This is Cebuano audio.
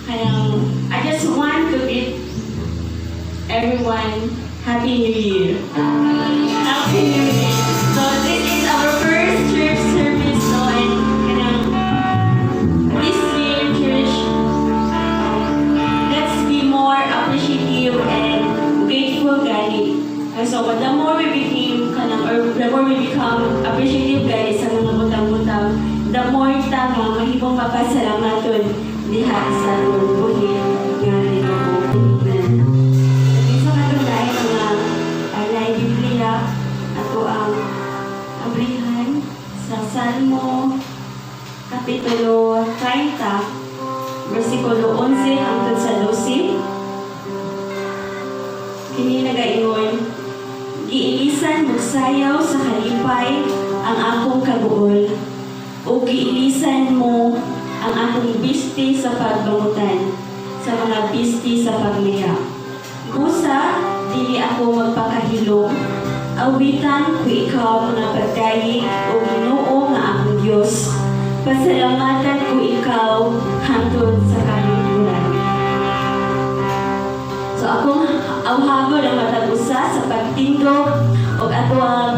Kanang, I just want to greet everyone, Happy New Year. Happy New Year. So this is our first church service, no, and kanang this year, church, let's be more appreciative and grateful gani. And so the more we became kanang or the more we become appreciative gani sa mga butang-butang, the more ta nga mahimong mapasalamaton diha sa atong buhi nga Ginoo. Amen. Sa katong naay mga naay Biblia, ato ang abrihan sa Salmo Kapitulo 30, versikulo 11 hangtod sa 12. Kini nagaingon, "Giilisan mo sayaw sa kalipay ang akong kaguol, o giilisan mo ang akong bisti sa pagbangutan, sa mga bisti sa pagliha. Busa, dili ako magpakahilom, awitan ko ikaw mga pagdayeg, o Ginoo nga akong Dios. Pasalamatan ko ikaw hangtod sa kahintuluran." So akong awhagon ang matag usa sa pagtindog og ato ang